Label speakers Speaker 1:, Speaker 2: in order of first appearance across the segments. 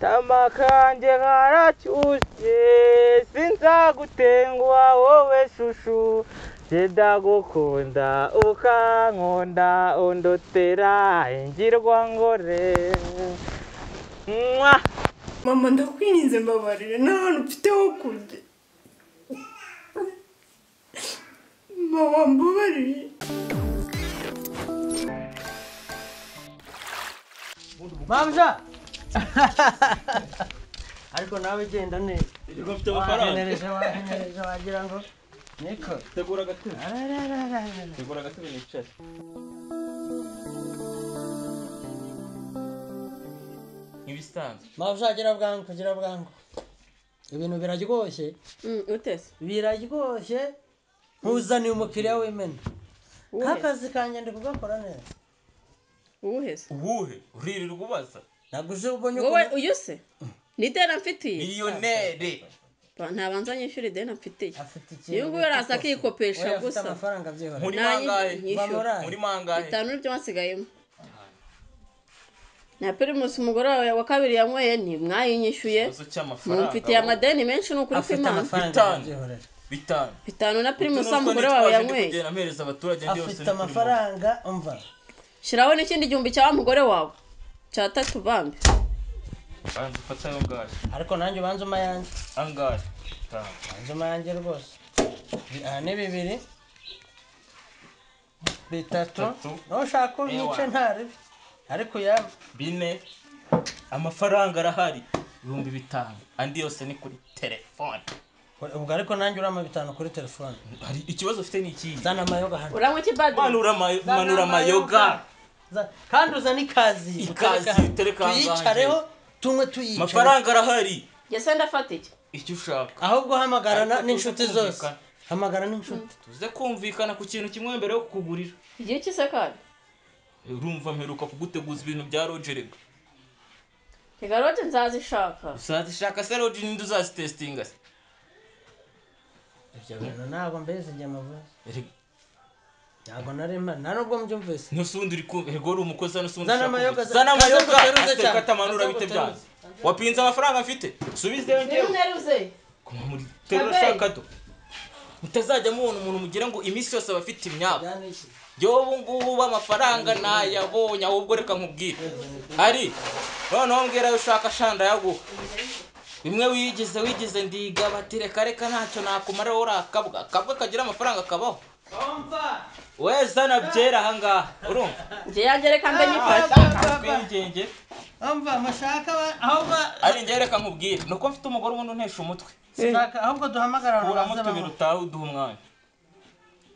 Speaker 1: Tama kanjye karacyushye sinzagutenguha wowe shushu ndagukunda ukankunda undutera ingirwa ngore.
Speaker 2: Mama ndakwinginze mbabarire nta hantu mfite ho kujya. Mama mbabarire.
Speaker 3: Mamja! Ariko nawe genda neza.
Speaker 4: Ufite amafaranga.
Speaker 3: Wahenereje wagira ngo niko.
Speaker 4: Tegura agatebe. Tegura agatebe nicare. Ibisanzwe.
Speaker 3: Mamja gira bwangu, gira bwangu. Ibintu biraryoshye.
Speaker 5: Utese.
Speaker 3: Biraryoshye. Nkuzaniye umukiriya w'imena. Akazi kanjye ndi kugakora neza.
Speaker 5: Uwuhe se?
Speaker 4: Uwuhe? Uririrwa ubaza.
Speaker 3: Naguze ubonye
Speaker 5: wowe uyu se? Ni deni mfitiye?
Speaker 4: Miliyoneri.
Speaker 5: Ntabanza nyishyura ideni mfitiye. Uyu nguyu araza akikopesha gusa.
Speaker 3: Afite amafaranga byihorera.
Speaker 4: Muri mangahe? Muri mangahe?
Speaker 5: 5 nibyo wasigayemo. Na Primus umugore wawe wa kabiri yanyweye ntimwayinyishyuye. Mumfitiye amadeni menshi ni ukuri kw'Imana.
Speaker 4: 5.
Speaker 5: 5 na Primus umugore wawe yanyweye.
Speaker 3: Afite amafaranga umva.
Speaker 5: Shiraho n'ikindi gihumbi cya mugore wawe cya 3 bambi.
Speaker 4: Banza ufata ayo ngayo.
Speaker 3: Ariko nanjye ubanza umayange.
Speaker 4: Angahe?
Speaker 3: Banza umayange rwose. Aha ni 2 3 nushaka unyice ntaribi ariko ya
Speaker 4: 4. Amafaranga arahari 5000 andi yose ni kuri telefone.
Speaker 3: Ubwo ariko nanjye urama 5 kuri telefone.
Speaker 4: Hari ikibazo ufite ni iki?
Speaker 3: Zana amayoga hano.
Speaker 5: Uranywa iki bado?
Speaker 4: Manura amayoga.
Speaker 3: Kandi uzana ikazi.
Speaker 4: Ikazi tereka
Speaker 3: tuyicareho tunywe tuyicareho.
Speaker 4: Amafaranga arahari.
Speaker 5: Yese ndafata iki?
Speaker 4: Icyo ushaka.
Speaker 3: Ahubwo hamagarana n'inshuti zose. Hamagara n'inshuti.
Speaker 4: Tuze kumvikana ku kintu kimwe mbere yo kukugurira.
Speaker 5: Igihe ki se kandi?
Speaker 4: Urumva mperuka kuguteguza ibintu bya Roger rega.
Speaker 5: Rega Roger nzazishaka.
Speaker 4: Uzazishaka se Roger ninde uzazitestinga se?
Speaker 3: Ibyo bintu ntabwo mbese njye mavuze. Ntabwo narema nta nubwo mbyumvise.
Speaker 4: Nusundi uri kumva ego uri umukozi hano usundi.
Speaker 3: Zana amayoga.
Speaker 4: Zana amayoga. Katamanura bite byanze. Wapinze amafaranga mfite. Subizeyo ngewe.
Speaker 5: Nteruze.
Speaker 4: Kuma muri terura shaka do. Mutazajya mubona umuntu mugira ngo iminsi yose abafite imyaka. Yo ubu ngubu amafaranga nayabonye ahubwo reka nkubwire. Ari noneho mbwira ayo ushaka shanda yaguha. Bimwe wigize ndiga bati reka reka ntacyo nakumara urakabwa. Akabwa kagira amafaranga kabaho. We zana byera aha ngaha urumva?
Speaker 5: Nge yanjye reka mbe nyifashe.
Speaker 4: Twingenge.
Speaker 3: Umva mashaka ahubwo
Speaker 4: ari nge reka nkubwire nuko mfite umugore ubundi untesha umutwe.
Speaker 3: Sishaka ahubwo duhamagara
Speaker 4: abantu baze utaha uduha umwanya.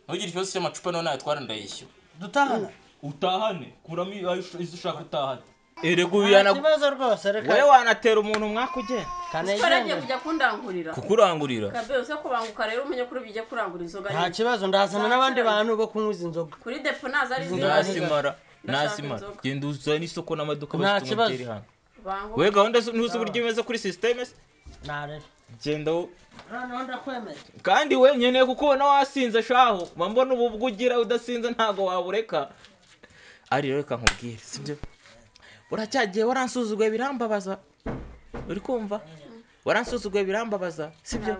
Speaker 4: Ntugire ikibazo cy'amacupa none nayatwara ndayishyura.
Speaker 3: Dutahana.
Speaker 4: Utahane kuramo izo ushaka utahane. Erega uyana
Speaker 3: kibazo rwose reka.
Speaker 4: Wewe wanatera umuntu mwaka ugenda.
Speaker 5: Twaragiye kujya kundangurira.
Speaker 4: Kukurangurira.
Speaker 5: Kabe uze kubanguka rero umenye kuri bijye kurangura inzoga.
Speaker 3: Nta kibazo ndazana n'abandi bantu bo kunywa izi nzoga.
Speaker 5: Kuri depo naza ari
Speaker 4: Nasimara. Nasimara. Genda uzane isoko n'amaduka bafite umugeri hano. Wewe gahunda ntuzi uburyo imeze kuri system se?
Speaker 3: Narere.
Speaker 4: Genda
Speaker 3: noneho ndakwemeye.
Speaker 4: Kandi we nkeneye kukubona wasinze shaho. Mbona ubu ugira udasinze ntago wabureka. Ari reka nkubwire sibyo? Uracyagiye waransuzuguye birambabaza. Uri kumva? Waransuzuguye birambabaza sibyo?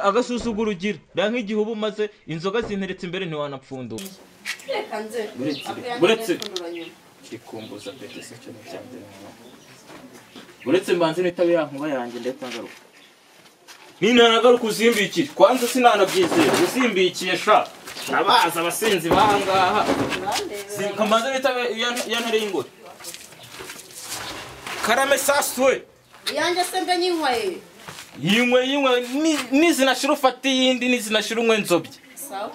Speaker 4: Agasuzuguro ugira. Rya nk'igihe ubu maze inzoga zinteretse imbere ntiwanapfundura.
Speaker 5: Reka nze.
Speaker 4: Buretse ikumbuza pete se cyo cyambere. Buretse mbanze nitabe yankuba yanjye ndetse ngaruka. Ninanagaruka uzimbikire. Kwanza sinanabyizera uzimbikiye sha. Abaza abasinzi bahangaha. Simbanze nitabe yantare y'ingore. Karame saswe.
Speaker 5: Yanjye se mbe nyinkwaye.
Speaker 4: Yinywe nizinashira ufata iyindi nizinashira unywe nzobye.
Speaker 5: Sawa.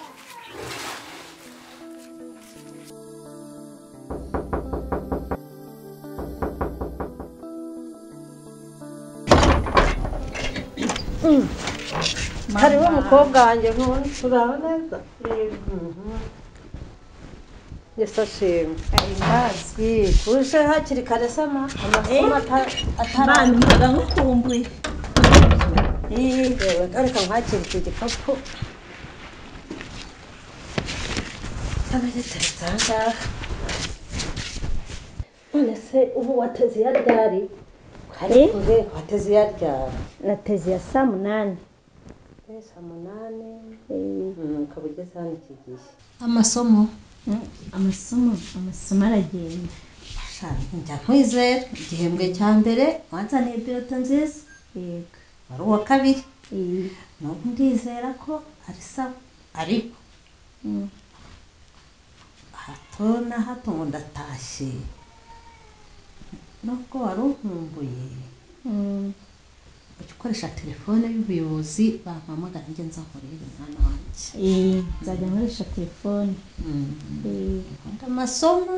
Speaker 6: Hariho umukobwa wanjye nkubona uraho neza. Yesu ashimwe. Uje hakiri kare sama amasomo
Speaker 7: atararangira nkukumbuye.
Speaker 6: Yewe reka nkwakire iki gikapu. Cyaba giteretse aha ngaha. None se ubu wateze iya ryari? Kare
Speaker 3: wateze yaryara.
Speaker 6: Nateze ya saa 8.
Speaker 3: Saa 8. Ukaba ugeze hano iki gihe.
Speaker 6: Amasomo amasomo aragenda.
Speaker 3: Njya nkwizera igihembwe cya mbere wanzaniye birota nziza.
Speaker 6: Yego.
Speaker 3: Wari uwa kabiri. N'ubu ndizera ko ari sawa ariko hato na hato ngo ndatashye nubwo wari unkumbuye ujya ukoresha telefone y'ubuyobozi bampamagara njye nza nkurebe mwana wanjye.
Speaker 6: Nzajya nkoresha telefone.
Speaker 3: Nkunda amasomo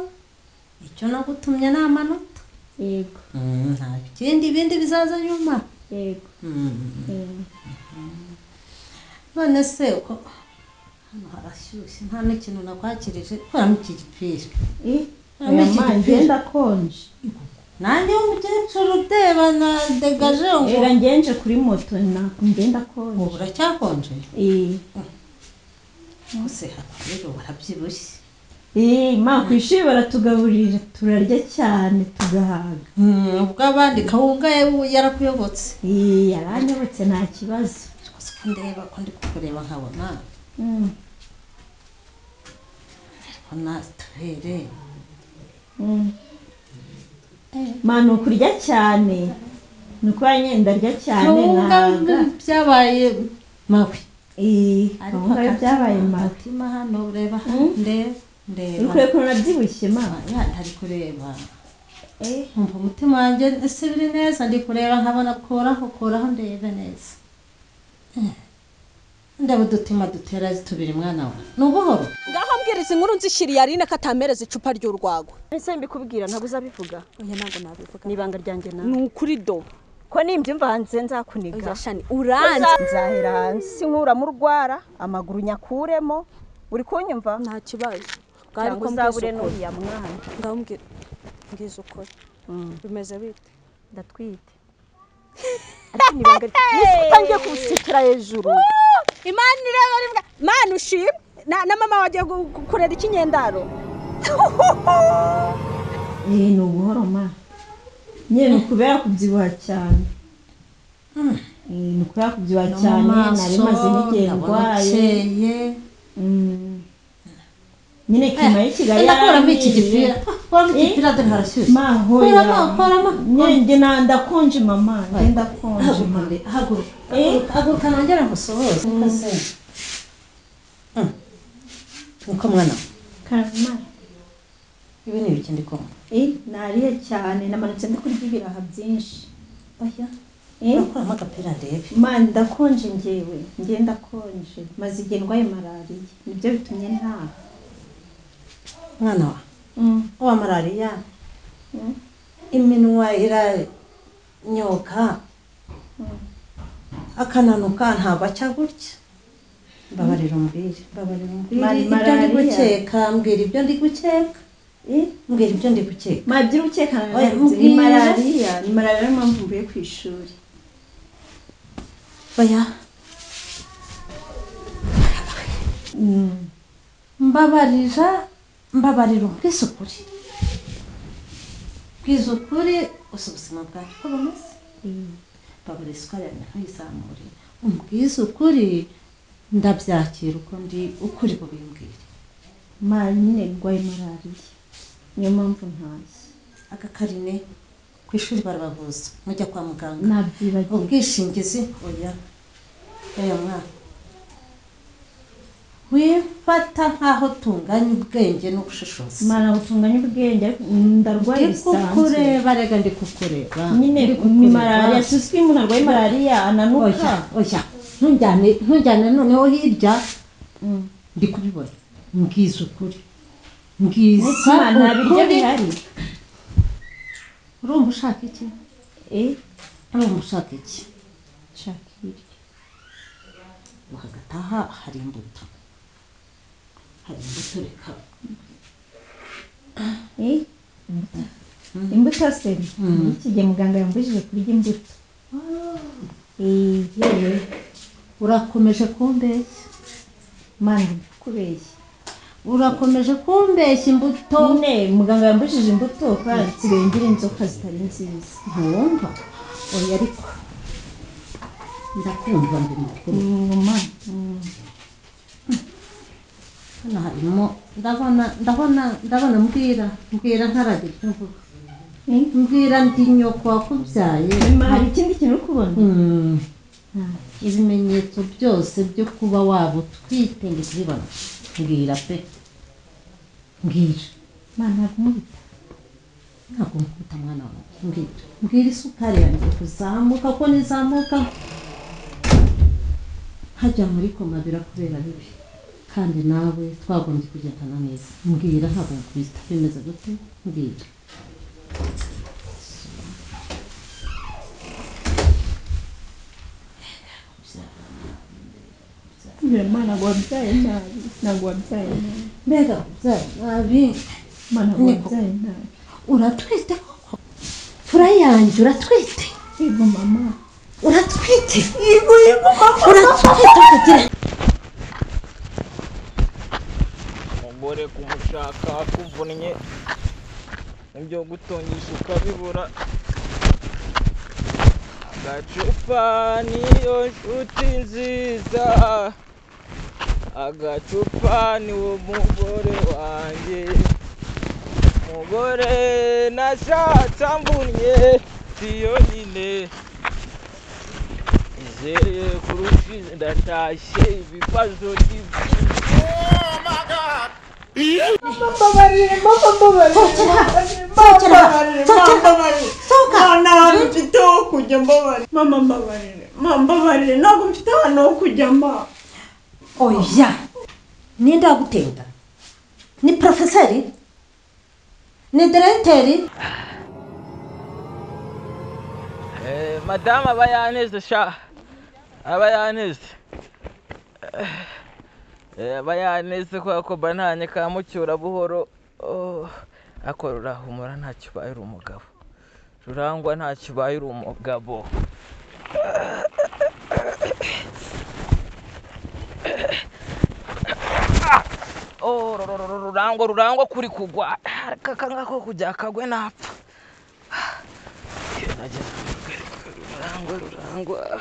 Speaker 3: icyo nagutumye ni amanota.
Speaker 6: Yego.
Speaker 3: Nta kindi ibindi bizaza nyuma.
Speaker 6: Yego.
Speaker 3: None se uko hano harashyushye nta n'ikintu nakwakirije kuramo iki gipira.
Speaker 6: Mama ngenda konje.
Speaker 3: Nanjye w'umukecuru udeba na degaje ngo
Speaker 6: era ngenje kuri moto na ngenda konje.
Speaker 3: Ubu uracyakonje? Hose rero warabyibushye.
Speaker 6: Ma ku ishuri baratugaburira turarya cyane tugahaga.
Speaker 3: Ubwo abandi kawunga yarakuyobotse.
Speaker 6: Yaranyobotse nta kibazo.
Speaker 3: Rwose ko ndeba ko ndi kukureba nkabona. Ariko natuhere.
Speaker 6: Ma ni ukurya cyane. Ni ukuba nyine ndarya cyane
Speaker 3: nkahaga. Byabaye mabi.
Speaker 6: Kawunga byabaye mabi.
Speaker 3: Mutima hano ureba ndeba.
Speaker 6: Uri kureba ukuntu nabyibushye ma?
Speaker 3: Ntari kureba. Nkumva umutima wanjye ese biri neza ndi kureba nkabona koraho ndebe neza. Ndeba udutima dutera tubiri mwana wa. Ni ubuhoro.
Speaker 8: Ngaho mbwiriza inkuru nzishyiriye Aline ko atamereza icupa ry'urwagwa.
Speaker 9: Ese mbikubwira ntabwo uzabivuga?
Speaker 8: Oya ntabwo nabivuga.
Speaker 9: Ni ibanga ryanjye nawe.
Speaker 8: Ni ukuri do.
Speaker 9: Ko nimbyumva hanze nzakuniga.
Speaker 8: Oya shani uranze.
Speaker 9: Nzahera hanze sinkuramo urwara amaguru nyakuremo. Uri kunyumva?
Speaker 8: Nta kibazo.
Speaker 9: Cyangwa uzabure n'uriya mwana.
Speaker 8: Ngaho mbwiza ukuri. Bimeze bite?
Speaker 9: Ndatwite. Ariko ni ibanga utangiye kubusikira hejuru.
Speaker 8: Imana ireba rivuga Mana ushimwe na mama wagiye kurera ikinyendaro.
Speaker 6: Ni ubuhoro ma. Nyine ni ukubera kubyibuha cyane. Ni ukubera kubyibuha cyane nari maze n'igihe ndwaye. Nyine kima y'ikigali
Speaker 3: ndakuramo iki gipira. Kuramo igipira dore harashyushye.
Speaker 6: Kuramo. Nyine ndakonje mama, ndakonje.
Speaker 3: Haguruka. Haguruka nongera ngusohoze. Niko mwana.
Speaker 6: Karama.
Speaker 3: Ibi ni ibiki ndi kumva?
Speaker 6: Nariye cyane namanutse ndi kurya ibiraha byinshi.
Speaker 3: Oya. Urakuramo agapira ndebe.
Speaker 6: Ma ndakonje njyewe, njye ndakonje. Maze igihe ndwaye malariya. Nibyo bitumye ntaha.
Speaker 3: Mwana wa. Wa malariya. Iminwa iranyoka. Akananuka ntabwo acya gutya. Mbabarira umbwire, mbabarira umbwire. Ibyo ndi gukeka, mbwira ibyo ndi gukeka. Mbwira ibyo ndi gukeka.
Speaker 6: Ma ibyo uri gukeka ni malariya, ni malariya niyo mpamvu mvuye ku ishuri.
Speaker 3: Oya. Mbabarira, mbabarira umbwire ukuri. Bwiza ukuri uzi ubuzima bwanjye uko bumeze. Mbabarira isukari yanjye ntuyizamure. Umbwize ukuri ndabyakira uko ndi ukuri bubimbwire.
Speaker 6: Ma nyine ndwaye malariya. Niyo mpamvu ntashye.
Speaker 3: Agakarine ku ishuri barabavuza mujya kwa muganga.
Speaker 6: Nabyibagiwe.
Speaker 3: Ubwishingizi oya. Oya mwana. Wifata nkaho tunganya ubwenge n'ubushishozi.
Speaker 6: Mana butunganya ubwenge ndarwaye bisanzwe.
Speaker 3: Kukureba rega ndi kukureba.
Speaker 6: Nyine ni malariya suswi umuntu arwaye malariya ananuka.
Speaker 3: Oya ntujyane noneho hirya ndi kubibona. Mbwiza ukuri. Mbwiza ukuri. Urumva ushaka iki? Urumva ushaka iki?
Speaker 6: Nshaka ibiryo.
Speaker 3: Hagataha hari imbuto. Hari imbuto reka.
Speaker 6: Imbuto se? Iki gihe muganga yambujije kurya imbuto.
Speaker 3: Yewe urakomeje kumbeshya.
Speaker 6: Mana kubeshya.
Speaker 3: Urakomeje kumbeshya imbuto.
Speaker 6: Nyine muganga yambujije imbuto kandi nsigaye ngira inzoka zitari nziza.
Speaker 3: Ntiwumva? Oya ariko ndakumva ndi mukuru.
Speaker 6: Mama.
Speaker 3: Hano harimo ndabona ndabona ndabona mbwira mbwira ntaragira icyo mvuga. Mbwira ndi nyoko wakubyaye.
Speaker 6: Mama, hari ikindi kintu uri kubona?
Speaker 3: Ibimenyetso byose byo kuba waba utwite ndi kubibona. Mbwira pe. Mbwira.
Speaker 6: Mama, ntabwo nkubita.
Speaker 3: Ntabwo nkubita mwana wanjye. Mbwira. Mbwira isukari yanjye kuzamuka ko nizamuka hajya muri koma birakubera bibi. Kandi nawe twagombye kugendana neza. Mbwira ntabwo nkubita. Bimeze gute? Mbwira.
Speaker 2: Mama, ntabwo wabyaye nabi. Ntabwo wabyaye nabi.
Speaker 3: Mbega wabyaye nabi.
Speaker 2: Mama, ntabwo wabyaye nabi.
Speaker 3: Uratwite koko? Fura yanjye uratwite?
Speaker 2: Yego mama.
Speaker 3: Uratwite?
Speaker 2: Yego yego mama.
Speaker 3: Uratwite kugira
Speaker 4: umugore kumushaka akuvunnye ibyo gutungisha ukabibura. Agacupa niyo nshuti nziza, agacupa niwo mugore wanjye, umugore nashatse amvunnye siyo nyine izeye kurusha ndatashye ibibazo ni
Speaker 2: Mbabarire, mama, mbabarire. Mbabarire, mbabarire. Nta hantu mfite ho kujya, mbabarire. Mama, mbabarire. Mama, mbabarire. Ntabwo mfite ahantu ho kujya, ma.
Speaker 3: Oya. Ninde wagutenda? Ni profeseri? Ni diregiteri?
Speaker 4: Madamu aba yaneze sha. Aba yaneze. Aba yaneze kubera ko bananye kamucyura buhoro. Ako rurahumura ntacyo ubaye uri umugabo. Rurangwa ntacyo ubaye uri umugabo. Rurangwa rurangwa kuri kugwa. Kaka ngako kujya kagwe napfa. Rurangwa rurangwa.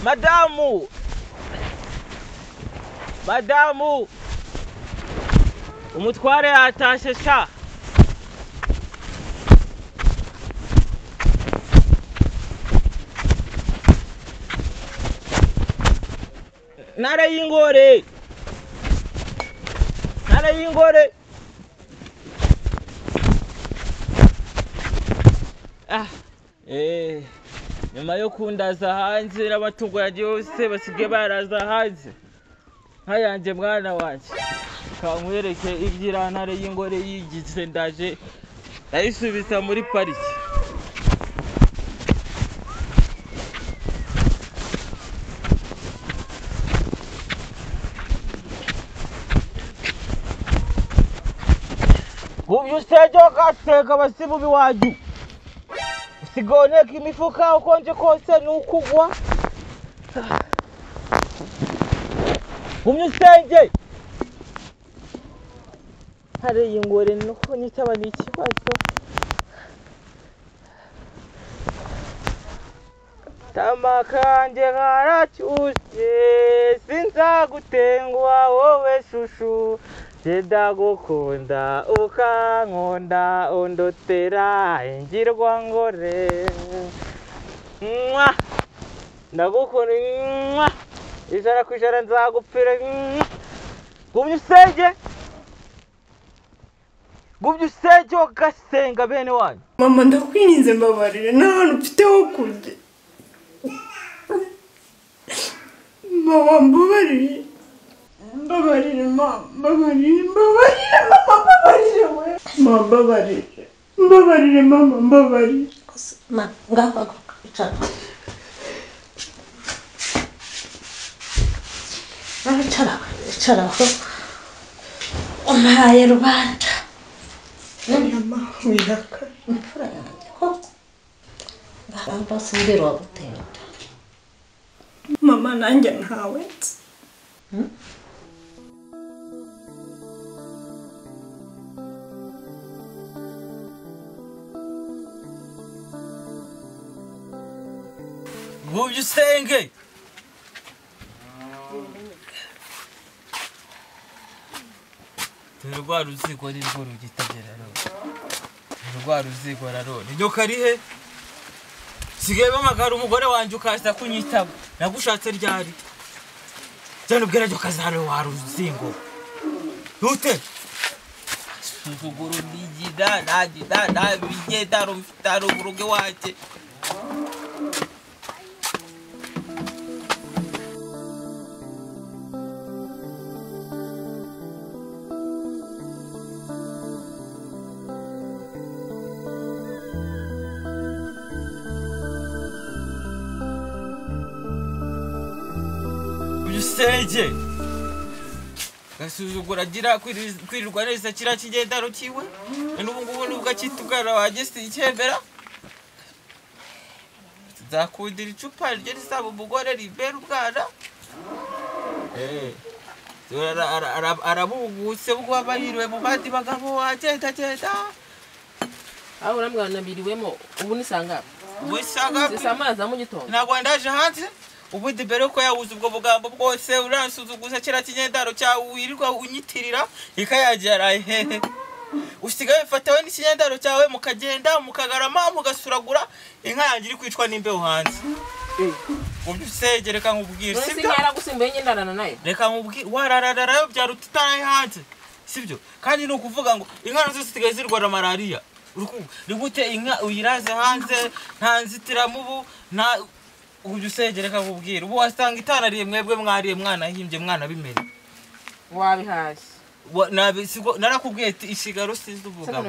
Speaker 4: Madamu! Madamu! Umutware yatashye sha! Ntare y'ingore! Ntare y'ingore! Ah! Nyuma yo kundaza hanze n'amatungo yanjye yose basigaye baraza hanze nkayanjye mwana wanjye kankwereke iby'irantare y'ingore yigize ndaje ndayisubiza muri pariki. Gubye usenge ugaseka abasimu b'iwanyu usigaye imifuka ukonje kose ni ukugwa. Gumye usenge hariya ingore nuko nyitaba ni ikibazo. Tama kanjye karacyushye sinzagutenguha wowe shushu, ndagukunda ukankunda undotera ingirwa ngore. Mwa ndagukunda mwa ijana ku ijana nzagupfira. Gumye usenge, gumye usenge ugasenga bene wanyu.
Speaker 2: Mama, ndakwinginze mbabarire, nta hantu mfite ho kujya. Mama, mbabarire. Mbabarire, mama, mbabarire, mbabarire, mama, mbabarire we. Mama, mbabarire. Mbabarire, mama, mbabarire.
Speaker 3: Ma, ngaho icara. Icara, icara aho. Umpaye rubanda.
Speaker 2: Mama, wiraka.
Speaker 3: Imfura yanjye koko. Ngaho basi mbwira uwagutenda.
Speaker 2: Mama nanjye ntawe nzi.
Speaker 4: Ngubye usenge. Dore rwa ruziko ni rwo rugitagera rero. Rwa ruziko rero. Nyoka ari he? Sigaye bamagara umugore wanje ukaza kunyitaba. Nagushatse ryari? Cyane ubwira ryo kazaro wa ruzingo. Rute. Suzuguru nigida nagida nabigenda rumfitaro uruge waje. Usenge gasuzugura agira kwirirwa neza kira kigendaro kiwe n'ubu ngubu nubwo akitugara wagese icyembera nzakundira icupa ryo risaba umugore ribera ubwana arabugutse ubwo aba yiriwe mu bandi bagabo agenda agenda
Speaker 5: aho uramwana biriwemo ubu nisanga
Speaker 4: ubu isanga
Speaker 5: amazi mu gitondo
Speaker 4: ntabwo ndaje hanze. Ubundi mbere ko yabuze ubwo bugambo bwose uransuzuguza kira kinyendaro cyawe wirirwa unyitirira ikayagera hehe. Usigaye fatawe n'ikinyendaro cyawe mukagenda mukagarama mugasuragura inka yanjye iri kwicwa n'imbeho hanze. Ubyo usegereka nkubwira
Speaker 5: sibyo? Yaragusimbuye ngendarana naye.
Speaker 4: Reka nkubwire warararara byaruta utaraye hanze. Sibyo? Kandi ni ukuvuga ngo inka nazo zisigaye zirwara malaria. Uri gute inka uyiraze hanze nta nzitiramubu nta ubyo usegereka nkubwira ubu wasanga itanariye mwebwe mwariye mwana himbye mwana bimenye
Speaker 5: wabihashye
Speaker 4: narakubwiye ati ishigaro sizi ubugabo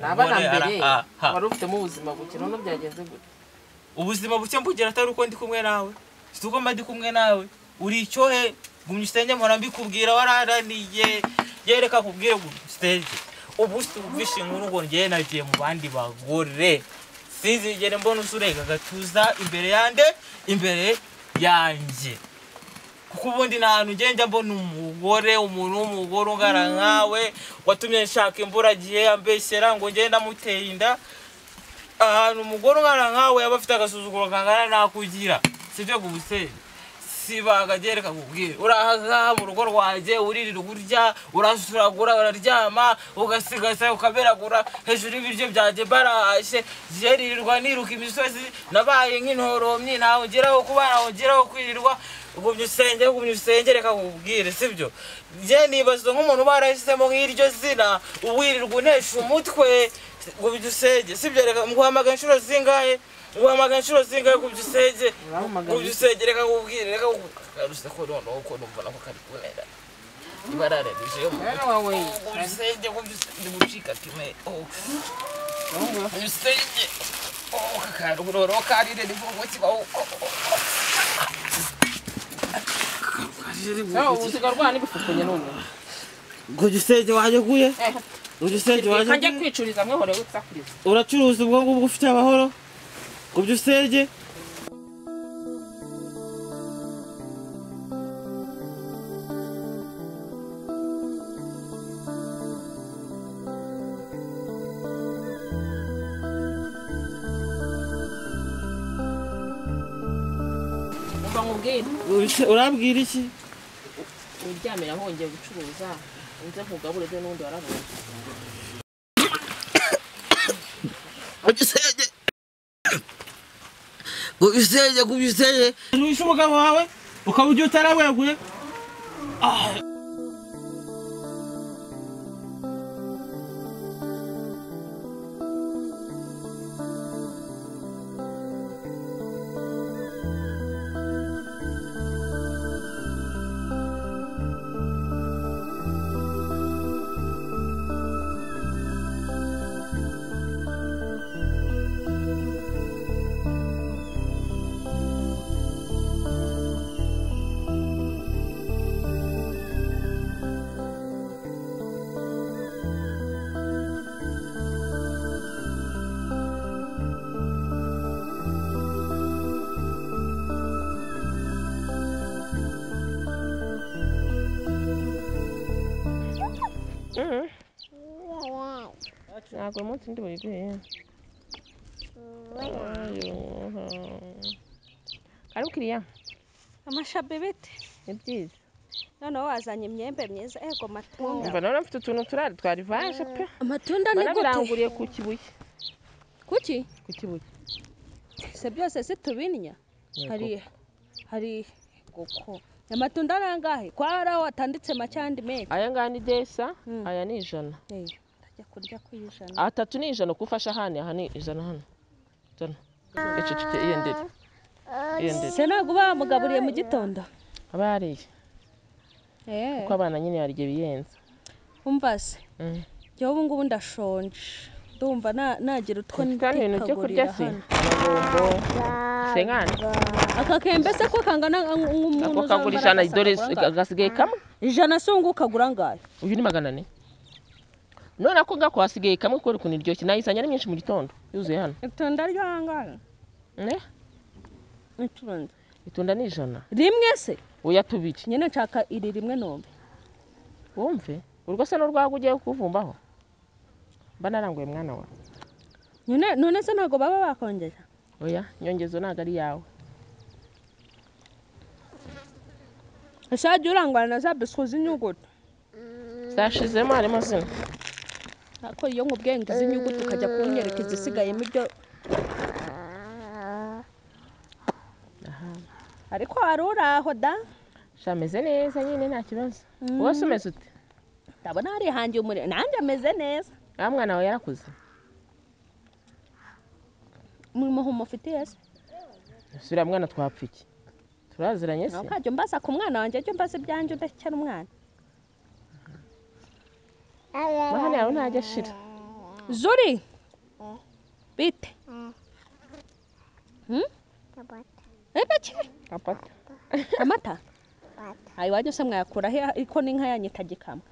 Speaker 5: naba mbere wari ufite mu buzima buke none byagenze gute
Speaker 4: ubuzima buke mbugira atari uko ndi kumwe nawe si uko mba ndi kumwe nawe uri icyohe gumya usenge mpora mbikubwira wararaniye yereka kubwire usenge ubu ubishe inkuru ngo njye nagiye mu bandi bagore sinzigere mbona usurega gatuza imbere yande imbere yanjye kuko ubundi nta hantu ngenda mbona umugore umuntu w'umugore ungana nkawe watumye nshaka imburagihe ambeshyera ngo ngenda muteye inda ahantu umugore ungana nkawe yaba afite agasuzuguro kangana nakugira sibyo gubuse sibaga gereka kubwira urahaza mu rugo rwanjye uririrwa urya urasuragura uraryama ugasigasa ukaberagura hejuru y'ibiryo byanjye barahashye jeririrwa niruka imisozi nabaye nk'intoromyi ntawe ngeraho kuba ntawe ngeraho kwirirwa ugumya usenge reka nkubwire sibyo njye nibaza nk'umuntu barahisemo nk'iryo zina uwirirwa unesha umutwe gumya usenge sibyo reka nguhamagara inshuro zingahe uhamagara inshuro zingahe gumya usenge reka nkubwire reka karuse ko noneho ko numva nako kari kunera ibarararije gumya usenge gucika kimwe gumya usenge kakaruroro karire nivugo kibaho
Speaker 5: usigarwa n'ibifukunye none
Speaker 4: gujya waje guye ujya waje
Speaker 5: kajya kwicuriza mwehore usakuriza
Speaker 4: uracuruza ubwo ngubwo ufite amahoro gujya usenge urabwira iki
Speaker 5: uryamira hongeye gucuruza nze nkugabure byo n'undi warabonye
Speaker 4: gusenge wishe umugabo wawe ukaba ujya utaraweguye
Speaker 10: Ntabwo uyu munsi ndi buyiguhe. Karibu kiriya.
Speaker 8: Amashabe bite?
Speaker 10: Ni byiza.
Speaker 8: Noneho wazanye imyembe myiza, ego matunda.
Speaker 10: Umva none mfite utuntu turari twarivaje pe.
Speaker 8: Amatunda ni gute?
Speaker 10: Naranguriye ku Kibuye.
Speaker 8: Kuki?
Speaker 10: Ku Kibuye.
Speaker 8: Se byose se tubinya? Hari goko. Amatunda nangahe? Kwa haraho atanditse macyandi menshi.
Speaker 10: Aya ngaya ni desa, aya ni 100.
Speaker 8: Ndajya kurya ku 100.
Speaker 10: Atatu ni 100 kufasha hane, aha ni 100 hano. Zana. Ececeke iyendere. Iyendere.
Speaker 8: Se ntabwo bamugaburiye mu gitondo?
Speaker 10: Aba yariye. Kuko abana nyine yarye biyenza.
Speaker 8: Umva se. Jyewe ubu ngubu ndashonje. Ndumva nagira utwo
Speaker 10: ntikagurira hano. Amabombo. Sengana.
Speaker 8: Aka kembe se ko kangana nk'umuntu
Speaker 10: uzambara. Ako kagura 100 dore gasigaye kamwe.
Speaker 8: 100 se ngo ukagura angahe?
Speaker 10: Uyu ni 400. None ako gako hasigaye kamwe kubera ukuntu iryoshye. Nayizanye ari myinshi mu gitondo. Yuzuye hano.
Speaker 8: Itunda ryo angahe?
Speaker 10: Ne?
Speaker 8: Itunda.
Speaker 10: Itunda ni 100.
Speaker 8: Rimwe se?
Speaker 10: Oya tubiri.
Speaker 8: Nyine nshaka iri rimwe nombe.
Speaker 10: Wumve? Urwo se n'urwago ugiye kuvumbaho? Mba naranguye mwana wawe.
Speaker 8: Nyine none se ntago baba bakongeza?
Speaker 10: Oya, nyongezo ntago ari yawe.
Speaker 8: Ese urangwana na za biswi z'inyuguti?
Speaker 10: Zashizemo harimo zino.
Speaker 8: Ariko iyo nkubwiye ngo iz'inyuguti ukajya kunyereka izisigayemo ibyo. Ariko wari uraho da?
Speaker 10: Shameze neza nyine nta kibazo. Wowe se umeze ute?
Speaker 8: Ndabona harihangiye umurimo nanjye ameze neza.
Speaker 10: Ah, mwana wawe yarakuze.
Speaker 8: Umuhumo ufitiye se?
Speaker 10: Sura mwana twapfa iki? Turaziranye se?
Speaker 8: Ntabwo mbaza ku mwana wanjye, jya mbaza ibyanjye udakera umwana.
Speaker 10: Mahane yawe ntajya ashira.
Speaker 8: Zuri. Bite. Ebeki?
Speaker 10: Amata.
Speaker 8: Amata? Ayi wajya se mwayakura he iko n'inka yanyu itagikamwa?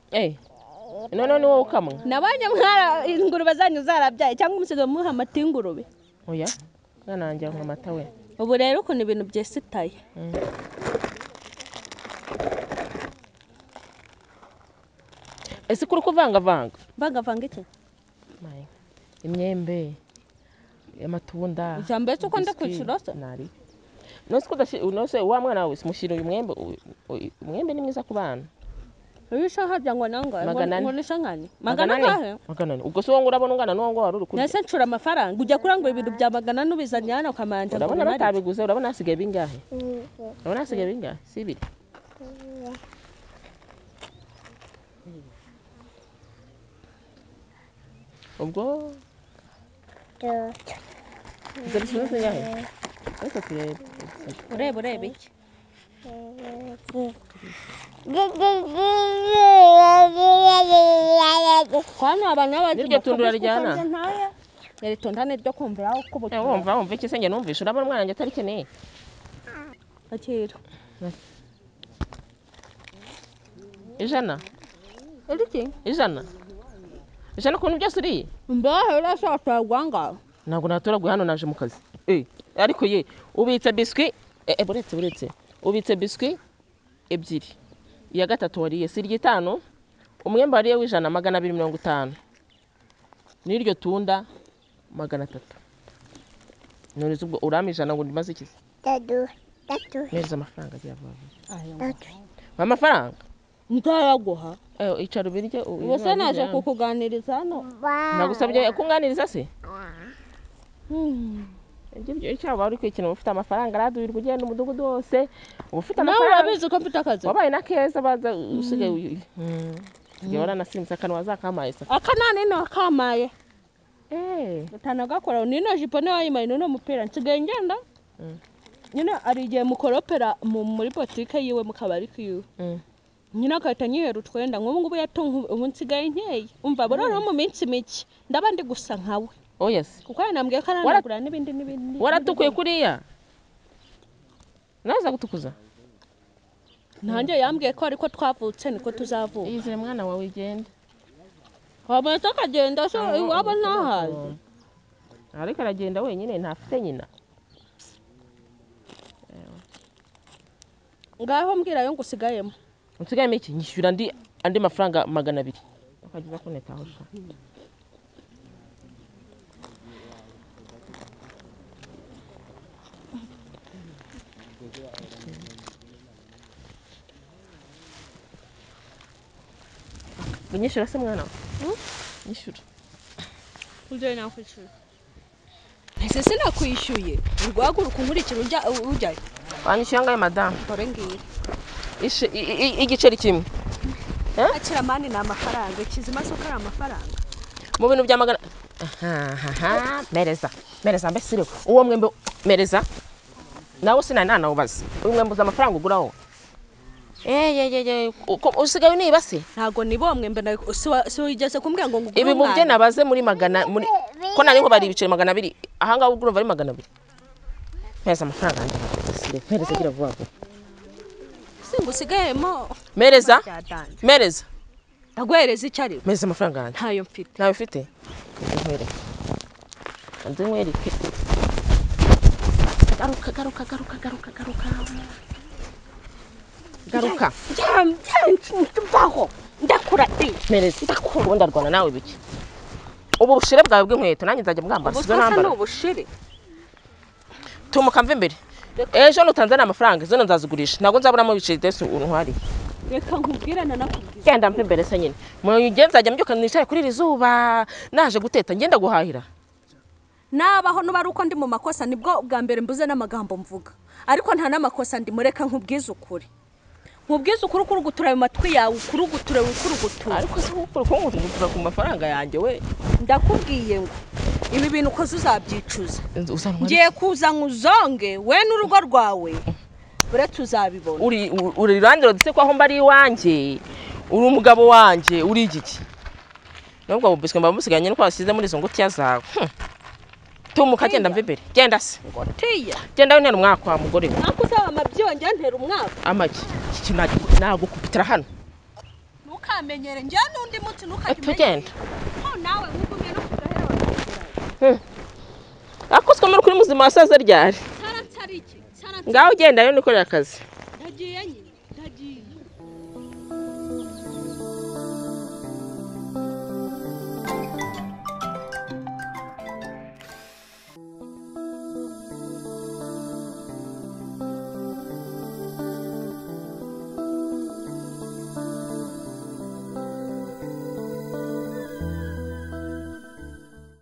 Speaker 10: None ni wowe ukamwa?
Speaker 8: Nabanye mwara ingurube zanyu zarabyaye cyangwa umusigaye muha amata y'ingurube?
Speaker 10: Oya, mwana wanjye anywa amata we.
Speaker 8: Ubu rero ukuntu ibintu byesitaye.
Speaker 10: Ese kuri kuvangavanga?
Speaker 8: Mvangavanga iki?
Speaker 10: Imyembe, amatunda.
Speaker 8: Ijambo cyo ko ndakwishura se?
Speaker 10: Nari. Nose nose wa mwana wawe simushyira uyu mwembe, umwembe ni mwiza ku bana.
Speaker 8: Ubisha harya ngo nangahe? Ngo nisangane. Magana angahe?
Speaker 10: 400. Ubwo se wowe urabona ungana n'uwo ngo wari uri kurya?
Speaker 8: Nese ncura amafaranga ujya kurangura ibintu bya 400 ubizanye hano ukamanja.
Speaker 10: Urabona batabiguze, urabona hasigaye bingahe? Urabona hasigaye bingahe? Si ibiri. Ubwo izo biswi zingahe? Ariko turebe.
Speaker 8: Ureba iki? Kwano abana baje
Speaker 10: niryo tunda uraryana?
Speaker 8: Iri tunda ni ryo kumvira uko ubutumwa.
Speaker 10: Wumva iki se njye numvisha urabona umwana wanjye atarikeneye.
Speaker 8: Akira.
Speaker 10: 100.
Speaker 8: Iriki?
Speaker 10: 100. 100 ukuntu byose uriye?
Speaker 8: Mbahe urashaka gwanga.
Speaker 10: Ntabwo natoraguye hano naje mu kazi. Ariko ye ubitse biswi buretse ubitse biswi 2. Iya gatatu wariye si irya 5, umwembe wariye w'100 250. N'iryo tunda 300. None ubwo urama 100 ngo ndimaze iki? Tatu. Neza amafaranga agiye vuba. Amafaranga?
Speaker 8: Ndayaguha.
Speaker 10: Icara ubirye.
Speaker 8: Ubuse naje kukuganiriza hano.
Speaker 10: Nagusabye kunganiriza se? Ibyo cyaba uri kwikina ufite amafaranga aradurirwa ugenda umudugudu wose ufite amafaranga.
Speaker 8: Nawe urabizi ko mfite akazi.
Speaker 10: Wabaye na keza baza usigaye waranasimbutse akanwa azakamaye se.
Speaker 8: Akanani no akamaye. Utanagakora nino jipo niyo wayimaye nino mupira nsigaye ngenda. Nyine ari igihe mukoropera muri botike yiwe mu kabari kiwe. Nyine akahita anyihera utwenda nk'ubu ngubu yatunga ubu nsigaye nkeye. Umva buroro mu minsi mike ndaba ndi gusa nkawe.
Speaker 10: Oh yes.
Speaker 8: Kuko yanambwiye ko aranagura n'ibindi n'ibindi.
Speaker 10: Waratukuye kuriya? Naza gutukuza.
Speaker 8: Nanjye yambwiye ko ariko twavutse niko tuzavuka.
Speaker 10: Izire mwana wawe igende.
Speaker 8: Wabona akagenda so iwabo ntahazi.
Speaker 10: Ariko aragenda wenyine ntafite nyina.
Speaker 8: Ngaho mbwira yo ngusigayemo.
Speaker 10: Nsigayemo iki? Nyishyura andi mafaranga 200. Ukagiza kunetaho sha. Nyishyura se mwana? Nyishyura.
Speaker 8: Ujye nakwishyura. Ese sinakwishyuye. Urwaguruka unkurikira ujya ujyayo.
Speaker 10: Wanyishyura angahe madamu?
Speaker 8: Dore ngiyi.
Speaker 10: Igiceri kimwe.
Speaker 8: Akira mani ni amafaranga. Kizima se uko ari amafaranga.
Speaker 10: Mu bintu bya magana. Aha, mereza. Mereza mbese iriho. Uwo mwembe mereza. Nawe sinari nanawubaza. Uyu mwembe uzi amafaranga uguraho? Usigaye uniba se?
Speaker 8: Ntago niba mwembe si wigeze kumbwira ngo ngugure
Speaker 10: umwana. Ibi mubye nabaze muri magana muri ko nari ngo bari ibiceri 200 aha ngaho urumva ari 200. Mpereza amafaranga yanjye. Mpereza gira vuba vuba.
Speaker 8: Singo usigayemo.
Speaker 10: Mereza. Mereza.
Speaker 8: Ndaguhereza icyo ari.
Speaker 10: Mereza amafaranga yanjye.
Speaker 8: Ntayo mfite.
Speaker 10: Ntayo ufite? Nkwereke. Nze nkwereke. Garuka garuka garuka garuka garuka. Garuka.
Speaker 8: Mvaho. Ndakura ti.
Speaker 10: Mereza. Ndakura. Ubundi arwana nawe biki? Ubu bushire bwawe bw'inkweto nanjye nzajya mwambara.
Speaker 8: Ubu sasa ni ubushire.
Speaker 10: Tumuka mve imbere. Ejo nutanzana amafaranga izo nzazigurisha. Ntabwo nzaburamo ibiceri desi untwari.
Speaker 8: Reka nkubwirana nakubwira.
Speaker 10: Genda mve imbere se nyine. Mu nzajya mbyuka nicare kuri iri zuba naje guteta ngenda guhahira.
Speaker 8: Nabaho nuba ari uko ndi mu makosa nibwo bwa mbere mbuze n'amagambo mvuga. Ariko nta n'amakosa ndi mureka nkubwize ukuri. Nkubwize ukuri ukurugutura ayo matwi yawe ukurugutura ukurugutura.
Speaker 10: Ariko se ukurugutura ku mafaranga yanjye we.
Speaker 8: Ndakubwiye ngo ibi bintu ukoze uzabyicuza. Ngiye kuza nkuzonge we n'urugo rwawe. Buretse uzabibona.
Speaker 10: Uri landlord se ko aho mbari iwanjye. Uri umugabo wanjye uri igiki. Nubwo bubiswe mba musiganye nuko wasize muri izo ngutiya zawe. Tumuka genda mve imbere. Genda se.
Speaker 8: Ngutiya.
Speaker 10: Genda we ntera umwaka wa mugore we.
Speaker 8: Nako uzaba amabyonge ntera umwaka.
Speaker 10: Amaki. Iki nagukubitira hano.
Speaker 8: Ntukamenyere njye n'undi munsi ntukakimenye.
Speaker 10: Tugenda.
Speaker 8: Ko nawe ugumye no kugahera wagira.
Speaker 10: Akoswe muri kuri muzima wasaze ryari.
Speaker 8: Sarantari iki?
Speaker 10: Ngaho ugenda rero nikorera akazi.
Speaker 8: Ndagiye nyine.